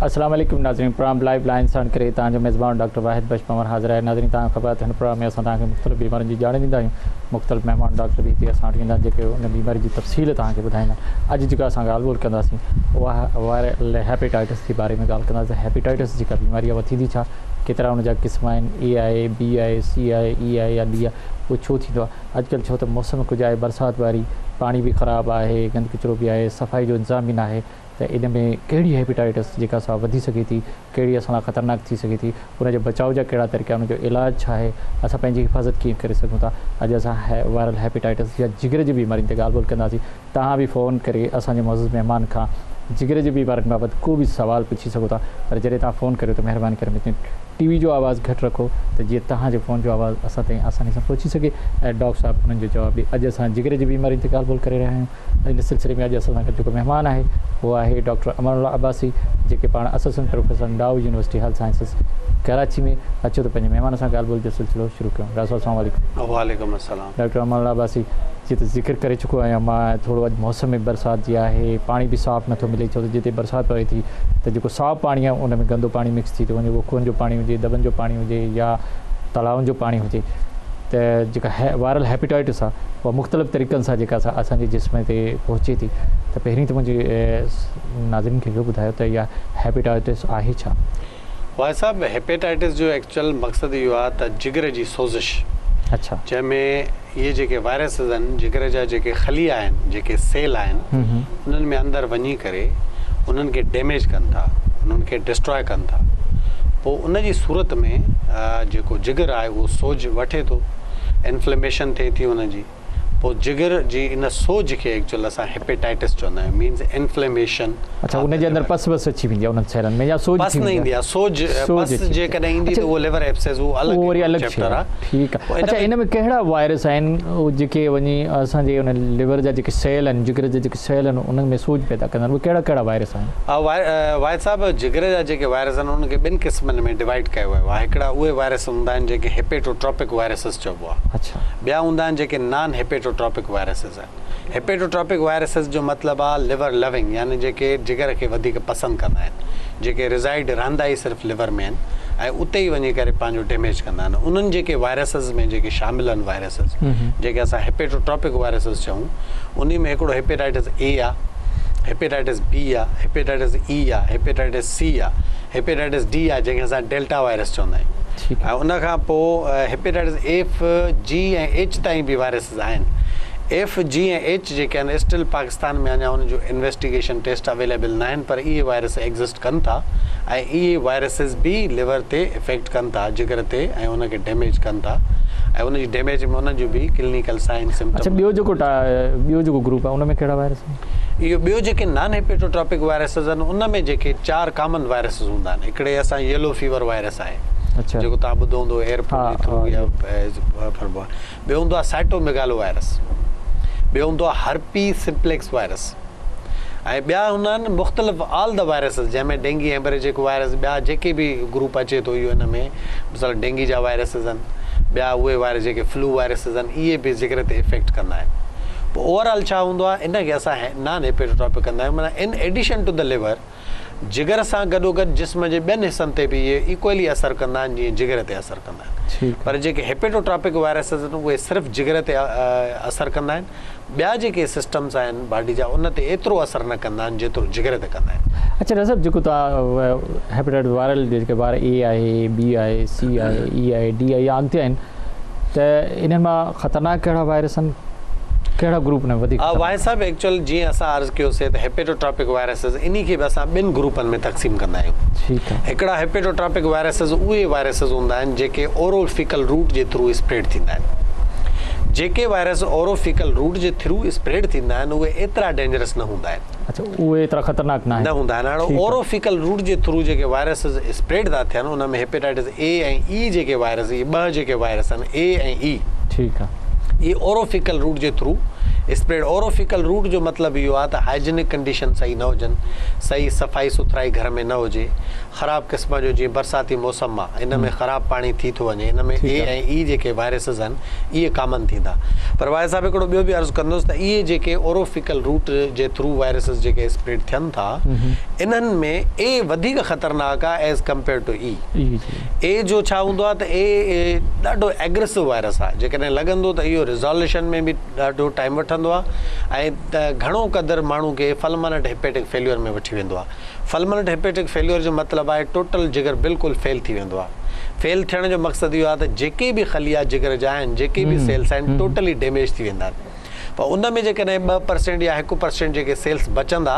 السلام عليڪم ناظرين، پروگرام لائيف لائن ساڻ ڪري توهان جو ميزبان ڊاڪٽر واحد بخش پنهور حاضر آهي. ناظرين، توهان کي خبر آهي ته هن پروگرام ۾ اسان توهان کي مختلف بيمارين جي ڄاڻ ڏيندا آهيون. مختلف مهمان ڊاڪٽر به هتي اسان وٽ ايندا آهن، جيڪي ان بيماري جي تفصيل توهان کي ٻڌائيندا آهن. اڄ جيڪا اسان ڳالهه ٻولهه ڪنداسين، اها وائرل هيپيٽائٽس جي باري ۾ ڳالهه ڪنداسين. هيپيٽائٽس جيڪا بيماري آهي، اها ٿيندي ڇا، ڪيترا ان جا قسم آهن، اي آهي، بي آهي، سي آهي، اي آهي يا ڊي آهي، اهو ڇو ٿيندو آهي؟ اڄڪلهه ڇو ته موسم ڪجهه آهي برسات واري، پاڻي به خراب آهي، گند ڪچرو به آهي، صفائي جو انتظام به ناهي، ته ان ۾ ڪهڙي هيپيٽائٽس جيڪا سا وڌي سگهي ٿي، ڪهڙي اسان لاء خطرناڪ ٿي سگهي ٿي، ان جي بچاء جا ڪهڙا طريقا، ان جو علاج ڇا آهي، اسان پنهنجي حفاظت ڪيئن ڪري سگهون ٿا. اڄ اسان وائرل هيپيٽائٽس يا جگر جي بيمارين تي ڳالهه ٻولهه ڪنداسين. توهان به فون ڪري اسان جي معزز مهمان کان جگر جي بيمارين بابت ڪو به سوال پڇي سگهو ٿا، پر جڏهن توهان فون ڪريو ته مهرباني ڪري منهنجي ٽي وي جو آواز گهٽ رکو ته جيئن توهان جي فون جو آواز اسان تائين آساني سان پهچي سگهي ۽ ڊاڪٽر صاحب انهن جو جواب ڏي. اڄ اسان جگر جي بيمارين تي ڳالهه ٻولهه ڪري رهيا آهيون. ان سلسلي ۾ اڄ اسان سان گڏ جيڪو مهمان آهي، اهو آهي ڊاڪٽر امان الله عباسي، جيڪي پاڻ assistant professor Dow university health sciences Karachi ۾. اچو ته پنهنجي مهمان سان ڳالهه ٻولهه جو سلسلو شروع ڪيون. ڊاڪٽر صاحب، السلام عليڪم. وعليڪم السلام. ڊاڪٽر امان الله عباسي، جيئن ته ذڪر ڪري چڪو آهيان مان ٿورو، اڄ موسم ۾ برسات جي آهي، پاڻي به صاف نٿو ملي، ڇو ته جتي برسات پوي ٿي ته جيڪو صاف پاڻي آهي، ان ۾ گندو پاڻي مڪس ٿي ٿو وڃي. اهو کوهن جو پاڻي هجي، دٻن جو پاڻي هجي يا تلائن جو پاڻي هجي، ته جيڪا وائرل هيپيٽائٽس آهي، اها مختلف طريقن سان جيڪا سا اسان جي جسم تي پهچي ٿي. ته پهرين ته منهنجي ناظرين کي اهو ٻڌايو ته اها هيپيٽائٽس آهي ڇا؟ واحد صاحب، هيپيٽائٽس جو ايڪچوئل مقصد اهو آهي ته جگر جي سوزش، جنهن ۾ اهي جيڪي وائرسز آهن، جگر جا جيڪي خليا آهن، جيڪي سيل آهن، انهن ۾ اندر وڃي ڪري انهن کي ڊيميج ڪن ٿا، انهن کي ڊسٽراء ڪن ٿا. پوء ان جي صورت ۾ جيڪو جگر آهي، اهو سوج وٺي ٿو، انفليميشن ٿئي ٿي ان جي. پوء جگر جي ان سوج کي ايڪچوئل اسان هيپيٽائٽس چوندا آهيون، مينز انفليميشن. اڇا، ان جي اندر پس بس اچي ويندي آهي انهن سيلن ۾ يا سوج پس ٿي نه ويندي ايندي آهي؟ آهي سوج. سوج پس اچي ويندي. جيڪڏهن ايندي ته اهو ليور ايبسيس، اهو الڳ اهو وري الڳ شيء چيپٽر آهي. آهي. ٺيڪ آهي. اڇا، ان ۾ ڪهڙا وائرس آهن جيڪي وڃي اسان جي ان ليور جا جيڪي سيل آهن، جگر جا جيڪي سيل آهن، انهن ۾ سوج پيدا ڪندا آهن؟ اهي ڪهڙا ڪهڙا وائرس آهن؟ واحد صاحب، جگر جا جيڪي وائرس آهن، انهن کي ٻن قسمن ۾ ڊوائيڊ ڪيو ويو آهي. هڪڙا اهي وائرس هوندا آهن جيڪي هيپيٽوٽراپڪ وائرسز چئبو آهي. ٻيا هوندا آهن جيڪي نان هيپيٽوٽراپڪ وائرسز آهن. هيپيٽوٽراپڪ وائرسز جو مطلب آهي ليور لونگ، يعني جيڪي جگر کي وڌيڪ پسند ڪندا آهن، جيڪي ريزائيڊ رهندا ئي صرف ليور ۾ آهن ۽ اتي ئي وڃي ڪري پنهنجو ڊيميج ڪندا آهن. انهن جيڪي وائرسز ۾ جيڪي شامل آهن وائرسز، جيڪي اسان هيپيٽوٽراپڪ وائرسز چئون، انهي ۾ هڪڙو هيپيٽائٽس اي آهي، هيپيٽائٽس بي آهي، هيپيٽائٽس اي آهي، هيپيٽائٽس سي آهي، هيپيٽائٽس ڊي آهي، جنهن کي اسان ڊيلٽا وائرس چوندا آهيون، ۽ ان کان پوء هيپيٽائٽس ايف، جي ۽ ايڇ تائين به وائرسز آهن. ايف، جي ۽ ايڇ جيڪي آهن، اسٽل پاڪستان ۾ اڃا ان جو انويسٽيگيشن ٽيسٽ اويليبل ناهن، پر اهي وائرس ايگزسٽ ڪن ٿا ۽ اهي وائرسز به ليور تي افيڪٽ ڪن ٿا، جگر تي، ۽ ان کي ڊيميج ڪن ٿا ۽ ان جي ڊيميج ۾ انهن جون به ڪلينيڪل سائن اڇا، سمپٽم. ٻيو جيڪو گروپ آهي، ان ۾ ڪهڙا وائرس آهن؟ اهو ٻيو جيڪي نان هيپيٽوٽراپڪ وائرسز آهن، ان ۾ جيڪي چار ڪامن وائرسز هوندا آهن. هڪڙي اسان ييلو فيور وائرس آهي، جيڪو توهان ٻڌو هوندو، ايئرپورٽ جي ٿرو يا ڦربو آهي. ٻيو هوندو آهي سائٽوميگالو وائرس، ٻيو هوندو آهي هرپي سمپليڪس وائرس، ۽ ٻيا هوندا آهن مختلف آل the viruses, جنهن ۾ ڊينگي هيمريجڪ وائرس، ٻيا جيڪي به گروپ اچي ٿو اهو ان ۾. مثال ڊينگي جا وائرسز آهن، ٻيا اهي وائرس جيڪي فلو وائرسز آهن، اهي به جگر تي افيڪٽ ڪندا آهن. پوء اوور آل ڇا هوندو آهي، ان کي اسان نان هيپيٽوٽراپڪ ڪندا آهيون، معنيٰ in addition to the liver, جگر سان گڏوگڏ جسم جي ٻين حصن تي به اهي ايڪولي اثر ڪندا آهن جيئن جگر تي اثر ڪندا آهن. پر جيڪي هيپيٽوٽراپڪ وائرسز آهن، اهي صرف جگر تي اثر ڪندا آهن، ٻيا جيڪي سسٽمز آهن باڊي جا، ان تي ايترو اثر نه ڪندا آهن جيترو جگر تي ڪندا آهن. اڇا ڊاڪٽر صاحب، جيڪو توهان هيپيٽائٽس وائرل جيڪي وائر اي آهي، بي آهي، سي آهي، اي آهي، ڊي آهي يا اڳتي آهن، ته انهن مان خطرناڪ ڪهڙا وائرس آهن، ڪهڙا گروپ ۾ وڌيڪ خطرناڪ؟ واحد صاحب، ايڪچوئل جيئن اسان عرض ڪيوسي ته هيپيٽوٽراپڪ وائرسز، انهي کي به اسان ٻن گروپن ۾ تقسيم ڪندا آهيون. ٺيڪ آهي. هڪڙا هيپيٽوٽراپڪ وائرسز اهي وائرسز هوندا آهن جيڪي اورو فيڪل روٽ جي ٿرو اسپريڊ ٿيندا آهن. جيڪي وائرس اورو فيڪل روٽ جي ٿرو اسپريڊ ٿيندا آهن، اهي ايترا ڊينجرس نه هوندا آهن. اڇا، اهي ايترا خطرناڪ نه آهن. نه هوندا آهن. هاڻ اورو فيڪل روٽ جي ٿرو جيڪي وائرسز اسپريڊ ٿا ٿين، ان ۾ هيپيٽائٽس اي ۽ اي جيڪي وائرس، اهي ٻه جيڪي وائرس آهن، اي ۽ اي، ٺيڪ آهي. اهي اورو فيڪل روٽ جي ٿرو اسپريڊ اورو-فيڪل روٽ جو مطلب اهو آهي ته هائجينڪ ڪنڊيشن صحيح نه هجن، صحيح صفائي سٿرائي گهر ۾ نه هجي، خراب قسم جو جيئن برساتي موسم آ ان ۾ خراب پاڻي ٿي ٿو وڃي ان ۾ اي ۽ اي جيڪي وائرسز آهن اهي ڪامن ٿيندا پر واحد صاحب هڪڙو ٻيو به عرض ڪندس ته اهي جيڪي اورو-فيڪل روٽ جي ٿرو وائرسز جيڪي اسپريڊ ٿين ٿا انهن ۾ اي وڌيڪ خطرناڪ آ ايز ڪمپيئرڊ ٽو اي. اي جو ڇا هوندو آهي ته اي ڏاڍو ايگريسو وائرس آهي جيڪڏهن لڳندو ته اهو ريزوليوشن ۾ به ڏاڍو ٽائيم وٺندو آهي ۽ گهڻو قدر ماڻهو کي فلمنٽ هيپيٽڪ فيليور ۾ وٺي ويندو آهي فلمنٽ هيپيٽڪ فيليور جو مطلب آهي ٽوٽل جگر بلڪل فيل ٿي ويندو آهي فيل ٿيڻ جو مقصد اهو آهي ته جيڪي به خليا جگر جا آهن جيڪي به سيلس آهن ٽوٽلي ڊيميج ٿي ويندا آهن پر ان ۾ جيڪڏهن 2% يا 1% جيڪي سيلس بچندا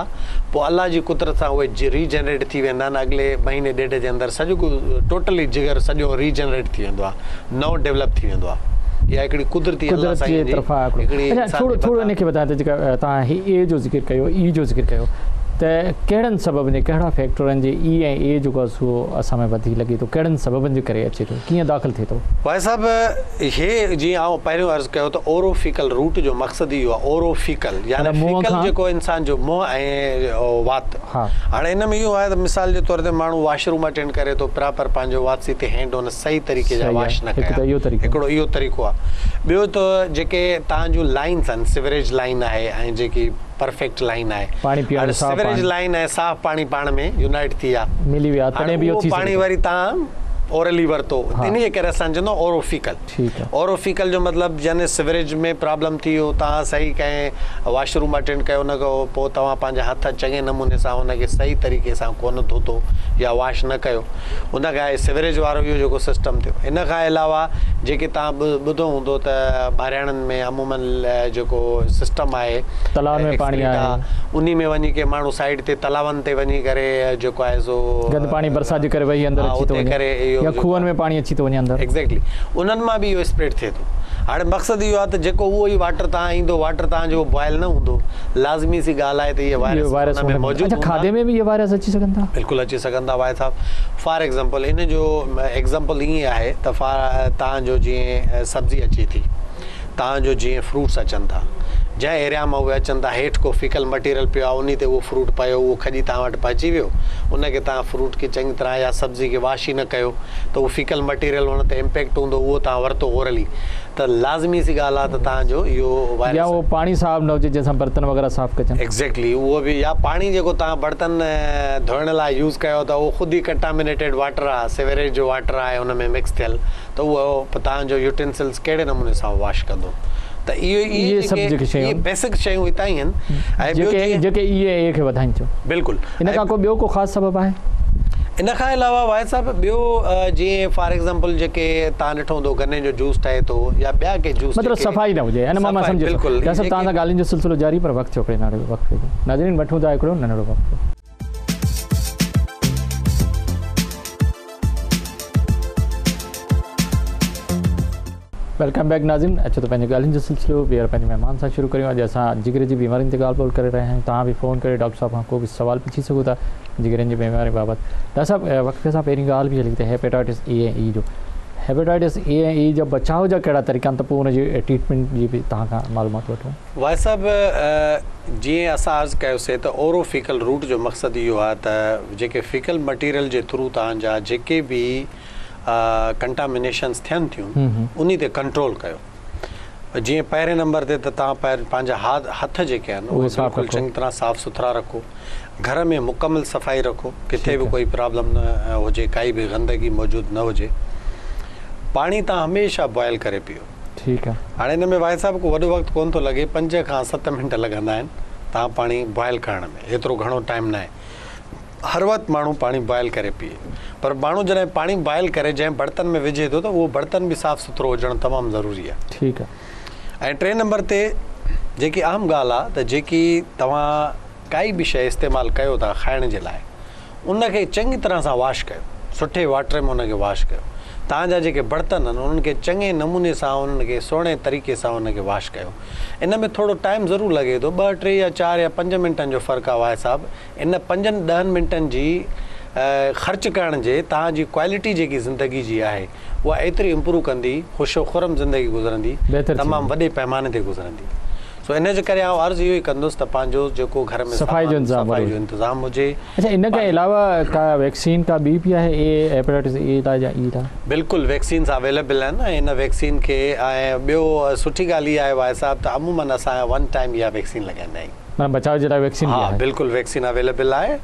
پوء الله جي قدرت سان اهي ري جنريٽ ٿي ويندا آهن اڳلي مهيني ڏيڍ جي اندر سڄو ٽوٽلي جگر سڄو ري جنريٽ ٿي ويندو آهي نئون ڊولپ ٿي ويندو آهي اها هڪڙي قدرتي الله سائين جي طرفان هڪڙي اڇا ٿورو ٿورو ان کي ٻڌايو ته جيڪا توهان هي اي جو ذڪر ڪيو اي جو ذڪر ڪيو ته ڪهڙن سببن جي ڪهڙا فيڪٽر آهن جي اي ۽ اي جيڪو آهي سو اسان ۾ وڌيڪ لڳي ٿو ڪهڙن سببن جي ڪري اچي ٿو ڪيئن داخل ٿئي ٿو؟ واحد صاحب هي جيئن آئون پهريون عرض ڪيو ته اورو فيڪل روٽ جو مقصد اهو آهي اورو فيڪل يعني فيڪل جيڪو انسان جو منهن ۽ وات هاڻي ان ۾ اهو آهي ته مثال جي طور تي ماڻهو واش روم اٽينڊ ڪري ٿو پراپر پنهنجو وات سيتي هينڊ ان صحيح طريقي جا واش نه ڪيا هڪڙو اهو طريقو آهي ٻيو ته جيڪي توهان جون لائنس آهن سيوريج لائن آهي ۽ جيڪي پرفيڪٽ لائن آهي پاڻي پيئڻ صاف سيوريج لائن ۽ صاف پاڻي پاڻ ۾ يونائيٽ ٿي ويا ملي ويا تڏهن به اهو ٿي پاڻي وري توهان اورلي ورتو انهي ڪري اسان چوندا آهيون اورو فيڪل اورو فيڪل جو مطلب يعني سيوريج ۾ پرابلم ٿي ويو توهان صحيح ڪنهن واش روم اٽينڊ ڪيو نه ڪيو پوء توهان پنهنجا هٿ چڱي نموني سان ان کي صحيح طريقي سان ڪونه ڌوتو يا واش نه ڪيو ان کان سيوريج وارو اهو جيڪو سسٽم ٿيو ان کان علاوه جيڪي توهان ٻڌو هوندو ته ٻاهرياڻن ۾ عمومن جيڪو سسٽم آهي تلائن ۾ پاڻي آهي انهي ۾ وڃي ڪي ماڻهو سائيڊ تي تلاون تي وڃي ڪري جيڪو آهي سو گند پاڻي برسات جي ڪري وهي اندر اچي ٿو وڃي يا کوهن ۾ پاڻي اچي ٿو وڃي اندر. ايگزيڪٽلي انهن مان به اهو اسپريڊ ٿئي ٿو هاڻي مقصد اهو آهي ته جيڪو اهو ئي واٽر توهان ايندو واٽر توهان جو بوائل نه هوندو لازمي سي ڳالهه آهي ته اهي وائرس ان ۾ موجود هوندا. اڇا کاڌي ۾ به اهي وائرس اچي سگهن ٿا؟ بلڪل اچي سگهن ٿا واحد صاحب فار ايگزامپل ان جو ايگزامپل ائين آهي ته فار توهان جو جيئن سبزي اچي ٿي توهان جو جيئن فروٽس اچن ٿا جنهن ايريا مان اهي اچن ٿا هيٺ ڪو فيڪل مٽيريل پيو آهي انهي تي اهو فروٽ پيو اهو کڄي توهان وٽ پهچي ويو ان کي توهان فروٽ کي چڱي طرح يا سبزي کي واش ئي نه ڪيو ته اهو فيڪل مٽيريل ان تي امپيڪٽ هوندو اهو توهان ورتو اورلي ته لازمي سي ڳالهه آهي ته توهان جو اهو وائرس يا اهو پاڻي صاف نه هجي جنهن سان برتن وغيره صاف ڪجن. ايگزيڪٽلي اهو به يا پاڻي جيڪو توهان برتن ڌوئڻ لاء يوز ڪيو ٿا اهو خود ئي ڪنٽامينيٽيڊ واٽر آهي سيوريج جو واٽر آهي ان ۾ مڪس ٿيل ته اهو توهان جو يوٽينسلز ڪهڙي نموني سان واش ڪندو ته اهو اهي سڀ جيڪي شيون اهي بيسڪ شيون هتان ئي آهن ۽ ٻيو جيڪي جيڪي اي ۽ اي کي وڌائين ٿيون بلڪل ان کان ڪو ٻيو ڪو خاص سبب آهي؟ ان کان علاوه واحد صاحب ٻيو جيئن فار ايگزامپل جيڪي توهان ڏٺو هوندو گني جو جوس ٺهي ٿو يا ٻيا ڪي جوس مطلب صفائي نه هجي ان مان مان سمجهي ٿو ڊاڪٽر صاحب توهان سان ڳالهين جو سلسلو جاري پر وقت ٿيو هڪڙي ننڍڙي وقفي جو ناظرين وٺون ٿا هڪڙو ننڍڙو وقفو. Welcome back ناظرين اچو ته پنهنجي ڳالهين جو سلسلو ٻيهر پنهنجي مهمان سان شروع ڪريون اڄ اسان جگر جي بيمارين تي ڳالهه ٻولهه ڪري رهيا آهيون توهان به فون ڪري ڊاڪٽر صاحب کان ڪو به سوال پڇي سگهو ٿا جگرن جي بيماري بابت ڊاڪٽر صاحب وقفي سان پهرين ڳالهه به هلي ته هيپيٽائٽس اي ۽ اي جو هيپيٽائٽس اي ۽ اي جا بچاء جا ڪهڙا طريقا آهن ته پوء ان جي ٽريٽمينٽ جي به توهان کان معلومات وٺون. واحد صاحب جيئن اسان عرض ڪيوسي ته اورو فيڪل روٽ جو مقصد اهو آهي ته جيڪي فيڪل مٽيريل جي ٿرو توهان جا جيڪي به ڪنٽامينيشنس ٿين ٿيون انهي تي ڪنٽرول ڪيو جيئن پهرين نمبر تي ته توهان پنهنجا هٿ جيڪي آهن اهي بلڪل چڱي طرح صاف سٿرا رکو گهر ۾ مڪمل صفائي رکو ڪٿي به ڪوئي پرابلم نه هجي ڪائي به گندگي موجود نه هجي پاڻي توهان هميشه بوائل ڪري پيئو. ٺيڪ آ. هاڻي ان ۾ واحد صاحب ڪو وڏو وقت ڪونه ٿو لڳي 5 کان 7 منٽ لڳندا آهن توهان پاڻي بوائل ڪرڻ ۾ ايترو گهڻو ٽائيم ناهي هر وقت ماڻهو پاڻي بوائل ڪري پيئي پر ماڻهو جڏهن پاڻي بوائل ڪري جنهن برتن ۾ وجهي ٿو ته اهو برتن به صاف سٿرو هجڻ تمام ضروري آهي. ٺيڪ آ. ۽ ٽئين نمبر تي جيڪي اهم ڳالهه آ ته جيڪي توهان ڪائي به شيء استعمال ڪيو ٿا کائڻ جي لاء ان کي چڱي طرح سان واش ڪيو، سٺي واٽر ۾ ان کي واش ڪيو. توهان جا جيڪي برتن آهن انهن کي چڱي نموني سان انهن کي سهڻي طريقي سان ان کي واش ڪيو. ان ۾ ٿورو ٽائيم ضرور لڳي ٿو، ٻه ٽي يا چار يا پنج منٽن جو فرق آهي واحد صاحب، ان پنجن ڏهن منٽن جي خرچ ڪرڻ جي توهان جي ڪوالٽي جيڪي زندگي جي آهي اها ايتري امپروو ڪندي، خوش و خرم زندگي گذرندي، تمام وڏي پئماني تي گذرندي. سو ان جي ڪري آئون عرض اهو ئي ڪندس ته پنهنجو جيڪو گهر ۾ صفائي جو سامان انتظام صفائي ضرور. جو انتظام هجي. اڇا ان کان علاوه ڪا ويڪسين ڪا ٻي به آهي اي هيپاٽائٽس اي لاء يا اي لاء؟ بلڪل ويڪسينز اويليبل آهن ۽ ان ويڪسين کي ۽ ٻيو سٺي ڳالهه اها آهي واحد صاحب ته عموماً اسان ون ٽائيم اها ويڪسين لڳائيندا آهيون. معنيٰ بچاء جي لاء ويڪسين به ها آهي. بلڪل ويڪسين اويليبل آهي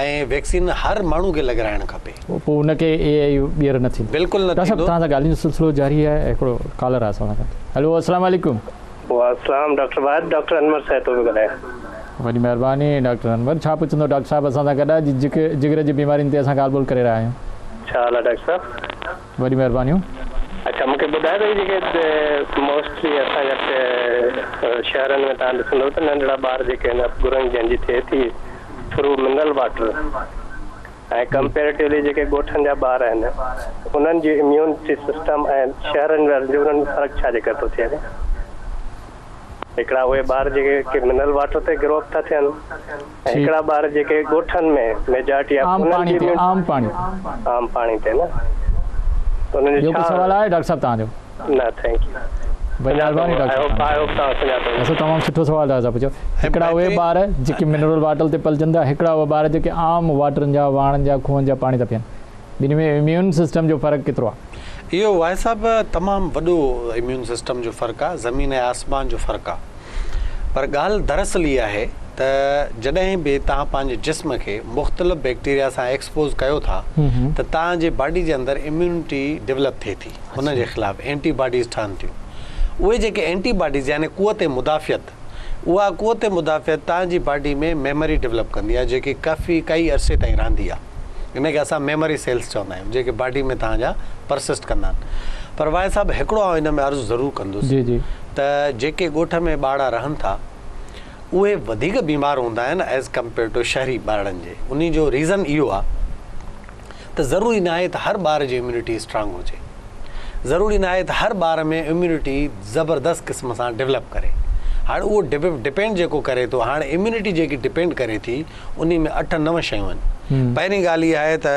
۽ ويڪسين هر ماڻهو کي لڳرائڻ کپي. پوء ان کي اي ۽ ٻيهر نه ٿيندو. بلڪل نه ڊاڪٽر صاحب ٿيندو. توهان سان ڳالهين جو سلسلو جاري آهي هڪڙو ڪالر آهي اسان سان گڏ هيلو السلام عليڪم. وعليڪم ڊاڪٽر واحد ڊاڪٽر انور سهتو پيو ڳالهايان. وڏي مهرباني ڊاڪٽر انور ڇا پڇندو ڊاڪٽر صاحب اسان سان گڏ اڄ جگر جي بيمارين تي اسان ڳالهه ٻولهه ڪري رهيا آهيون. ڇا حال آهي ڊاڪٽر صاحب. وڏي مهربانيون. اڇا مونکي ٻڌايو ته هي جيڪي موسٽلي اسان جا شهرن ۾ توهان ڏسندو ته ننڍڙا ٻار جيڪي آهن اپگرنگ جنهن جي ٿئي ٿي ٿرو منرل واٽر ۽ ڪمپيريٽولي جيڪي ڳوٺن جا ٻار آهن انهن جي اميونٽي سسٽم ۽ شهرن وارن جو انهن ۾ فرق ڇا جي ڪري ٿو ٿئي هڪڙا اهي ٻار جيڪي ڪي منرل واٽر تي گرو اپ ٿا ٿين ۽ هڪڙا ٻار جيڪي ڳوٺن ۾ ميجارٽي آف عام انهن پاڻي جي تي عام پاڻي عام پاڻي تي نه ته انهن جو ٻيو ڪو ڇا سوال آهي ڊاڪٽر صاحب توهان جو؟ نه thank you وڏي مهرباني ڊاڪٽر صاحب I hope توهان سڃاتو اصل تمام سٺو سوال ڊاڪٽر صاحب پڇيو هڪڙا اهي ٻار جيڪي منرل واٽر تي پلجن ٿا هڪڙا اهي ٻار جيڪي عام واٽرن جا واڻن جا کوهن جا پاڻي ٿا پيئن ٻنهي ۾ اميون سسٽم جو فرق ڪيترو آهي؟ اهو واحد صاحب تمام وڏو اميون سسٽم جو فرق آهي زمين ۽ آسمان جو فرق آهي پر ڳالهه دراصل اها آهي ته جڏهن به توهان پنهنجي جسم کي مختلف بيڪٽيريا سان ايڪسپوز ڪيو ٿا ته توهان جي باڊي جي اندر اميونٽي ڊولپ ٿئي ٿي ان جي خلاف اينٽي باڊيز ٺهن ٿيون اهي جيڪي اينٽي باڊيز يعني قوت مدافعت اها قوت مدافعت توهان جي باڊي ۾ ميموري ڊولپ ڪندي آهي جيڪي ڪافي ڪئي عرصي تائين رهندي آهي ان کي اسان ميموري سيلز چوندا آهيون جيڪي باڊي ۾ توهان جا پرسسٽ ڪندا آهن پر واحد صاحب هڪڙو آئون ان ۾ عرض ضرور ڪندس جي جي ته جيڪي ڳوٺ ۾ ٻارڙا رهن ٿا اهي وڌيڪ بيمار هوندا آهن ايز ڪمپيئر ٽو شهري ٻارڙن جي انهي جو ريزن اهو آهي ته ضروري ناهي ته هر ٻار جي اميونٽي اسٽرانگ هجي. ضروري ناهي ته هر ٻار ۾ اميونٽي زبردست قسم سان ڊولپ ڪري. هاڻ اهو ڊپينڊ جيڪو ڪري ٿو هاڻ اميونٽي جيڪي ڊپينڊ ڪري ٿي انهي ۾ اٺ نو شيون آهن. پهرين ڳالهه اها آهي ته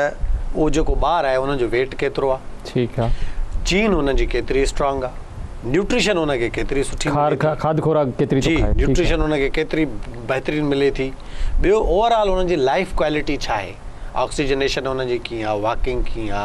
اهو جيڪو ٻار آهي ان جو ويٽ ڪيترو آهي. ٺيڪ آهي. جين ان جي ڪيتري اسٽرانگ آهي. نيوٽريشن ان کي ڪيتري سٺي ملي ٿي. کاڌ خوراڪ ڪيتري ٿو جي کائي. نيوٽريشن ان کي ڪيتري بهترين ملي ٿي. ٻيو اوور آل انهن جي لائيف ڪوالٽي ڇا آهي. آڪسيجنيشن انهن جي ڪيئن آ، واڪنگ ڪيئن آ،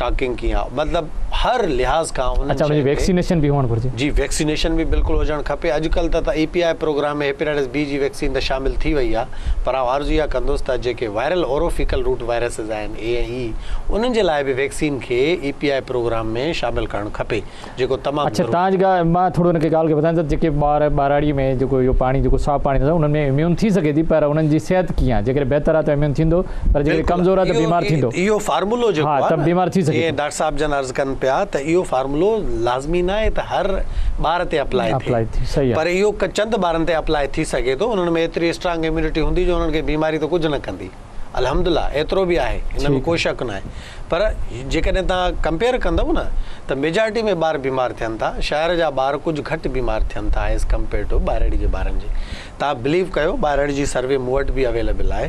ٽاڪنگ ڪيئن آ، مطلب هر لحاظ کان انهن اڇا ان جي شين تي ويڪسينيشن به هئڻ گهرجي. جي ويڪسينيشن به بلڪل هجڻ کپي اڄ ڪلهه ته ته اي پي آء پروگرام ۾ هيپيٽائٽس بي جي ويڪسين ته شامل ٿي وئي آ پر آئون عرض اها ڪندس ته جيڪي وائرل اورو فيڪل روٽ وائرسز آهن اي ۽ اي انهن جي لاء به ويڪسين کي اي پي آء پروگرام ۾ شامل ڪرڻ کپي. جيڪو تمام اڇا ضروري توهان جي ڳالهه مان ٿورو ان کي ڳالهه کي وڌايان ته جيڪي ٻار ٻهراڙي ۾ جيڪو اهو پاڻي جيڪو صاف پاڻي ٿيندو انهن ۾ اميون ٿي سگهي ٿي پر انهن جي صحت ڪيئن آهي جيڪڏهن بهتر آهي ته اميون ٿيندو پر جيڪڏهن بلڪل ڪمزور آهي ته اهو بيمار ٿيندو اهو فارمولو جيڪو ها آهي ته نه بيمار ٿي سگهي جيئن ٿو ڊاڪٽر صاحب جن عرض ڪن پيا ته اهو فارمولو لازمي ناهي ته هر ٻار تي اپلائي ٿئي اپلائي ٿي صحيح پر آهي اهو چند ٻارن تي اپلائي ٿي سگهي ٿو انهن ۾ ايتري اسٽرانگ اميونٽي هوندي جو انهن کي بيماري ته ڪجهه نه ڪندي. الحمدلله ايترو به آهي ان ۾ ٺيڪ ڪو شڪ ناهي پر جيڪڏهن توهان ڪمپيئر ڪندؤ نه ته ميجارٽي ۾ ٻار بيمار ٿين ٿا شهر جا ٻار ڪجهه گهٽ بيمار ٿين ٿا ايز ڪمپيئر ٽو ٻهراڙي جي ٻارن جي توهان بليو ڪيو ٻهراڙي جي سروي مون وٽ به اويليبل آهي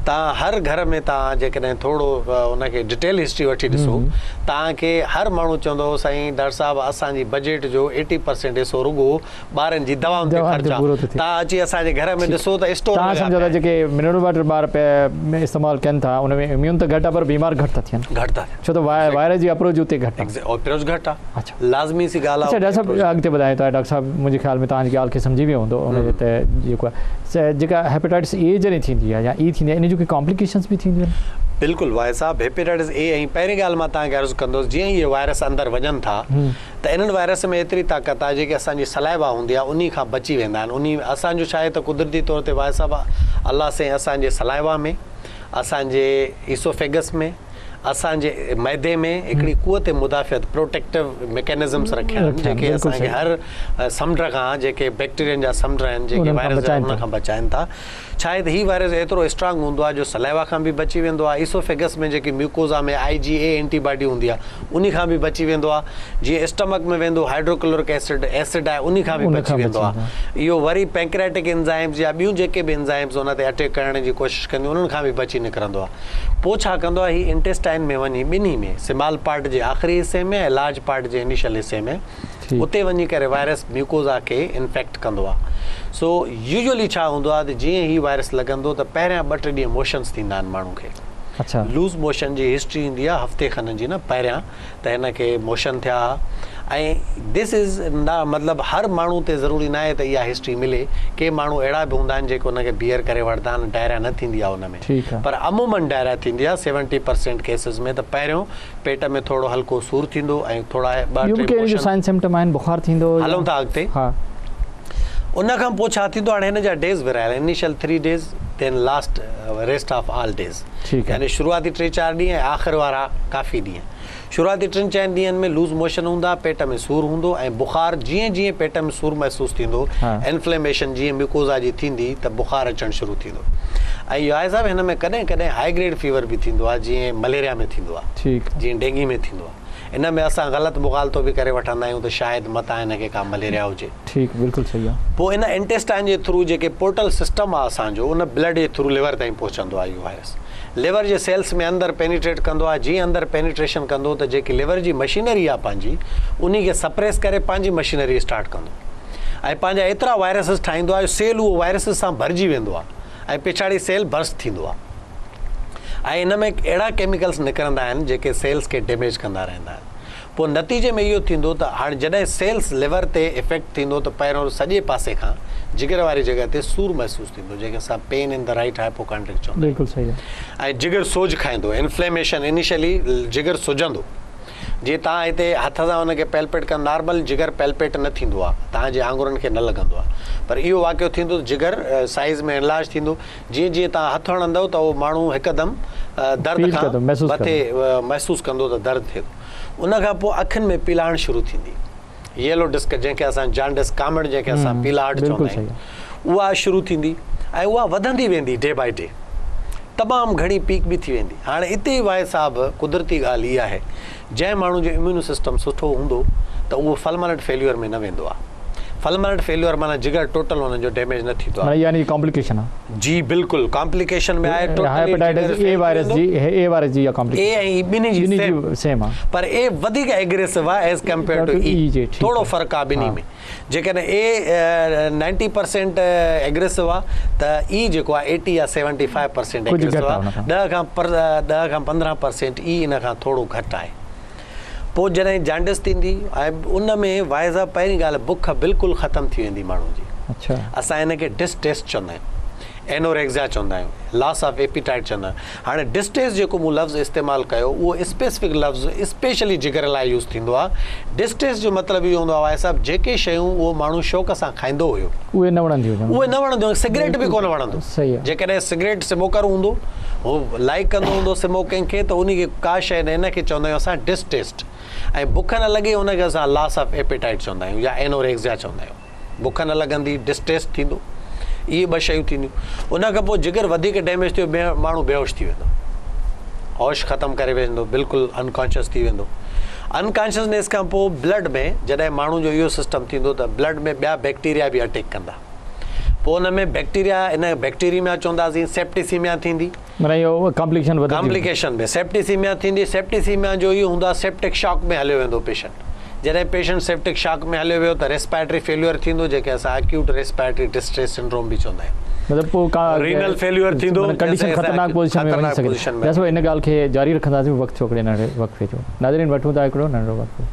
توهان هر گهر ۾ توهان جيڪڏهن ٿورو ان کي ڊٽيل هسٽري وٺي ڏسو توهان کي هر ماڻهو چوندو سائين ڊاڪٽر صاحب اسان جي بجيٽ جو ايٽي پرسينٽ حصو رڳو ٻارن جي دوائن تي دوائن خرچ تي آ. پورو ٿو ٿئي. توهان اچي اسان جي گهر ۾ ٺيڪ ڏسو ته اسٽور توهان لڳا سمجهو پيا ٿا آهن. جيڪي منرل واٽر ٻار پيا استعمال ڪن ٿا ان ۾ اميون ته گهٽ آ پر بيمار گهٽ ٿا ٿين. گهٽ ٿا ٿين. ڇو ته وائرس جي اپروچ اتي گهٽ آ. اپروچ گهٽ آ. اڇا. لازمي سي ڳالهه آ اڇا اتي ڊاڪٽر صاحب اپروچ گهٽ. اڳتي وڌايون ٿا ڊاڪٽر صاحب منهنجي خيال ۾ توهان جي ڳالهه کي سمجهي ويو هوندو ان جي ته جيڪو آهي جيڪا هيپاٽائٽس اي جڏهن ٿيندي آ يا اي ٿيندي آ ان جون ڪي ڪامپليڪيشنس به ٿينديون آهن؟ بلڪل واحد صاحب هيپاٽائٽس اي ۽ پهرين ڳالهه مان توهان کي عرض ڪندس جيئن ئي اهي وائرس اندر وڃن ٿا ته انهن وائرس ۾ ايتري طاقت آهي جيڪي اسان جي سلائيوا هوندي آهي انهي کان بچي ويندا آهن انهي اسان جو ڇا آهي ته قدرتي طور تي واحد صاحب الله سائين اسان جي سلائيوا ۾ اسان جي ايسوفيگس ۾ اسان جي معدي ۾ هڪڙي قوت مدافعت پروٽيڪٽو ميڪنزمس رکيا آهن جيڪي اسان کي هر سمنڊ کان جيڪي بيڪٽيرين جا سمنڊ آهن جيڪي وائرس جا انهن کان بچائن ٿا ڇا آهي ته هي وائرس ايترو اسٽرانگ هوندو آهي جو سلائيوا کان به بچي ويندو آهي ايسوفيگس ۾ جيڪي ميوڪوزا ۾ آئي جي اي اينٽي باڊي هوندي آهي انهي کان به بچي ويندو آ جيئن اسٽمڪ ۾ ويندو هائيڊروڪلورڪ ايسڊ ايسڊ آهي انهي کان به بچي ويندو آ اهو وري پينڪريٽڪ انزائمز يا ٻيون جيڪي به انزائمز ان تي اٽيڪ ڪرڻ جي ڪوشش ڪنديون انهن کان به بچي نڪرندو آ پوء ڇا ڪندو آ هي انٽيسٽائن. انٽيسٽائن ۾ وڃي ٻنهي ۾ سمال پارٽ جي آخري حصي ۾ ۽ لارج پارٽ جي انيشل حصي ۾ اتي وڃي ڪري وائرس ميوڪوزا کي انفيڪٽ ڪندو آهي. سو يوزولي ڇا هوندو آهي ته جيئن هي وائرس لڳندو ته پهريان ٻه ٽي ڏينهن موشنس ٿيندا آهن ماڻهو کي. اڇا. لوز موشن جي هسٽري ايندي آهي هفتي کن جي نه پهريان ته هن کي موشن ٿيا ها ۽ this از نا مطلب هر ماڻهو تي ضروري ناهي ته اها هسٽري ملي ڪي ماڻهو اهڙا به هوندا آهن جيڪي ان کي بيئر ڪري وٺندا آهن ڊائريا نه ٿيندي آهي ان ۾ ٺيڪ آهي. پر عمومن ڊائريا ٿيندي آهي سيونٽي پرسينٽ ڪيسز ۾ ته پهريون پيٽ ۾ ٿورو هلڪو سور ٿيندو ۽ ٿورا ٻه ٻيون به ٽي ڪي ان جو موشن سائن سمپٽم آهن بخار ٿيندو يا هلون ٿا اڳتي. ها. ان کان پوء ڇا ٿيندو هاڻي هن جا ڊيز ورهايل آهن initial three days then last rest of all days ٺيڪ آهي. يعني شروعاتي ٽي چار ڏينهن ۽ آخر وارا ڪافي ڏينهن شروعاتي ٽن چئن ڏينهن ۾ لوز موشن هوندا پيٽ ۾ سور هوندو ۽ بخار جيئن جيئن پيٽ ۾ سور محسوس ٿيندو ها. انفليميشن جيئن ميوڪوزا جي ٿيندي ته بخار اچڻ شروع ٿيندو ۽ اهو آهي صاحب هن ۾ ڪڏهن ڪڏهن هائي گريڊ فيور به ٿيندو آهي جيئن مليريا ۾ ٿيندو آهي ٺيڪ آهي. جيئن ڊينگي ۾ ٿيندو آهي ان ۾ اسان غلط مغالطو به ڪري وٺندا آهيون ته شايد متان هن کي ڪا مليريا هجي. ٺيڪ بلڪل صحيح آ. پوء ان انٽيسٽائن جي ٿرو جيڪي پورٽل سسٽم آ اسان جو ان بلڊ جي ٿرو ليور تائين پهچندو آ اهو وائرس ليور جي سيلس ۾ اندر پينيٽريٽ ڪندو آ جيئن اندر پينيٽريشن ڪندو ته جيڪي ليور جي مشينري آ پنهنجي انهي کي سپريس ڪري پنهنجي مشينري اسٽارٽ ڪندو ۽ پنهنجا ايترا وائرسز ٺاهيندو آ جو سيل اهو وائرسز سان ڀرجي ويندو آ ۽ پڇاڙي سيل برسٽ ٿيندو آ ۽ ان ۾ اهڙا ڪيميڪلس نڪرندا آهن جيڪي سيلس کي ڊيميج ڪندا رهندا آهن پوء نتيجي ۾ اهو ٿيندو ته هاڻ جڏهن سيلس ليور تي افيڪٽ ٿيندو ته پهريون سڄي پاسي کان جگر واري جڳهه تي سور محسوس ٿيندو جنهن کي اسان pain in the right hypochondriac چوندا بلڪل صحيح آهيون ۽ جگر سوج کائيندو انفليميشن انيشلي جگر سجندو جيئن توهان هتي هٿ سان ان کي پيلپيٽ ڪندا نارمل جگر پيلپيٽ نه ٿيندو آهي توهان جي آڱرن کي نه لڳندو آهي پر اهو واقعو ٿيندو ته جگر سائيز ۾ انلارج ٿيندو جيئن جيئن توهان هٿ هڻندؤ ته اهو ماڻهو هڪدم درد کان مٿي محسوس ڪندو ته درد ٿئي ٿو. ان کان پوء اکين ۾ پيلاڻ شروع ٿيندي. ييلو ڊسڪ جنهن کي اسان جانڊس ڪامڻ جنهن کي اسان پيلاهٽ چوندا آهيون اها شروع ٿيندي ۽ اها وڌندي ويندي ڊي بائي ڊي تمام گهڻي پيڪ به ٿي ويندي. هاڻي اتي ئي واحد صاحب قدرتي ڳالهه اها آهي جنهن ماڻهو جو اميون سسٽم سٺو هوندو ته اهو فلمنٽ فيليور ۾ نه ويندو آهي. فلمنٽ فيليور معنيٰ جگر ٽوٽل انهن جو ڊيميج نه ٿيندو آهي. معنيٰ يعني ڪامپليڪيشن آهي. جي بلڪل ڪامپليڪيشن ۾ آهي ٽوٽلي هيپاٽائٽس اي وائرس جي اي وائرس جي اها ڪامپليڪيشن اي ۽ اي ٻنهي جي سيم آهي پر اي وڌيڪ ايگريسو آهي ايز ڪمپيئر ٽو اي ٿورو فرق آهي ٻنهي ۾ جيڪڏهن اي نائنٽي پرسينٽ ايگريسو آهي ته اي جيڪو آهي ايٽي يا سيونٽي فائيو پرسينٽ ايگريسو آهي ڏهه کان پندرهن پرسينٽ اي ان کان ٿورو گهٽ آهي. پوء جڏهن جانڊس ٿيندي ۽ ان ۾ واحد صاحب پهرين ڳالهه بک بلڪل ختم ٿي ويندي ماڻهو جي. اسان ان کي ڊس ٽيسٽ چوندا آهيون، اينوريگزيا چوندا آهيون، لاس آف ايپيٽائيٽ چوندا آهيون. هاڻي ڊس ٽيسٽ جيڪو مون لفظ استعمال ڪيو اهو اسپيسفڪ لفظ اسپيشلي جگر لاء يوز ٿيندو آهي. ڊس ٽيسٽ جو مطلب اهو هوندو آهي واحد صاحب جيڪي شيون اهو ماڻهو شوق سان کائيندو هيو. اهي نه وڻنديون هجن. اهي نه وڻنديون سگريٽ به ڪونه وڻندو. جيڪڏهن سگريٽ سموڪر هوندو هو لائيڪ ڪندو هوندو سموڪنگ کي ته انهي کي ڪا شيء نه ان کي چوندا آهيون اسان ڊس ٽيسٽ ۽ بک نه لڳي ان کي اسان لاس آف ايپيٽائيٽ چوندا آهيون يا اينوريگزيا چوندا آهيون بک نه لڳندي ڊس ٽيسٽ ٿيندو اهي ٻه شيون ٿينديون ان کان پوء جگر وڌيڪ ڊيميج ٿيو ماڻهو بيهوش ٿي ويندو هوش ختم ڪري ويندو بلڪل انڪانشس ٿي ويندو انڪانشسنيس کان پوء بلڊ ۾ جڏهن ماڻهو جو اهو سسٽم ٿيندو ته بلڊ ۾ ٻيا بيڪٽيريا به اٽيڪ ڪندا پوء ان ۾ بيڪٽيريا ان بيڪٽيريميا چونداسين سيپٽيسيميا ٿيندي. معنيٰ اهو ڪامپليڪيشن وڌندي ويندي. ڪامپليڪيشن ۾ سيپٽيسيميا ٿيندي سيپٽيسيميا جو اهو هوندو آهي سيپٽڪ شاڪ ۾ هليو ويندو پيشنٽ جڏهن پيشنٽ سيپٽڪ شاڪ ۾ هليو ويو ته ريسپائرٽري فيليئر ٿيندو جنهن کي اسان اڪيوٽ ريسپائرٽري ڊسٽريس سنڊروم به چوندا آهيون. مطلب پوء ڪا رينل فيليئر ٿيندو معنيٰ ڪنڊيشن خطرناڪ پوزيشن ۾ وڃي سگهي ٿي. ڊاڪٽر صاحب ان ڳالهه کي جاري رکنداسين وقت ٿيو هڪڙي ننڍڙي وقفي جو. ناظرين وٺون ٿا هڪڙو ننڍڙو وقفو.